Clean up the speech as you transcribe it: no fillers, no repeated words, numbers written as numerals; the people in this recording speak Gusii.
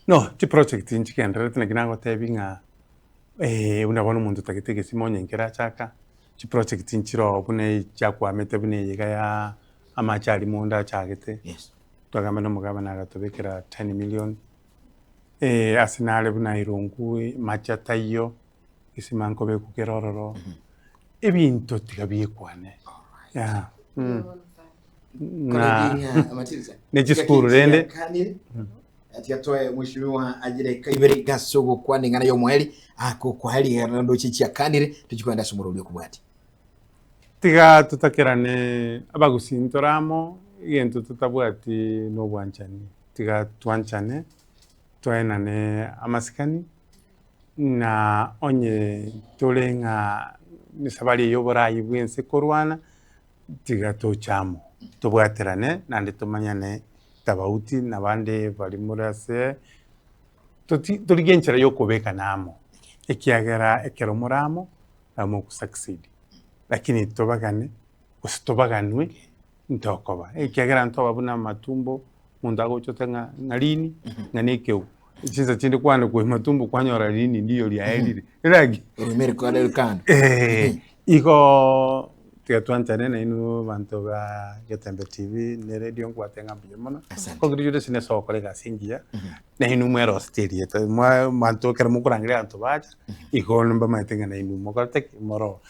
No, chiproject nchigendererete naki nagotebi ng'a buna bono omonto otagete egesima onye nkerachaka, chiproject nchire oo buna chiakwamete buna eye iga ya amache aria mondo achagete, Yes. twagamba na omogabana agatobekera ten million, ase nare buna Irungu mache ataiyo, egesima nkobekwa kere ororo, ebinto tiga biekwane, yeah. Na ne chisukuru rende. Tiga toe mheshimiwa agire kaibere ase ogokwana eng'ana y'omoeri akokwaa rigena ndoche chiakanire tochikoenda ase omorori okobwatia. Tiga totakerane abagusii ntore amo, egento totabwati na obwanchani, tiga twanchane, toenane amasikani, na onye tore ng'a esabari eye ya oborayi bwa ense korwana, Tiga toche amo, tobwaterane naende tomanyane tabauti nabande baria more ase toti torigie enchera ya okobekana amo, ekiagera ekero more amo, nabo mogo succeed. Lakini tobagane gose tobaganwe ntokoba, ekiagera ntoba buna amatumbo, omonto agocha ote ng'a ng'a rini, ng'a na ekeu, chinsa chinde kwane koima matumbo kwanyora rini ndiyo riaerire, eragi. Orumi rikore rikando. Igoo tiga twanchane nainwe abanto ba Getembe TV na eredio nkwate ng'a mbuya mono, Asante. congratulations ase ogokora egasi engiya, nainwe mweroseti erieta, mwa abanto ekero mokorangeria abanto bacha, igo mbamaete ng'a nainwe mokorete ki? Moroo.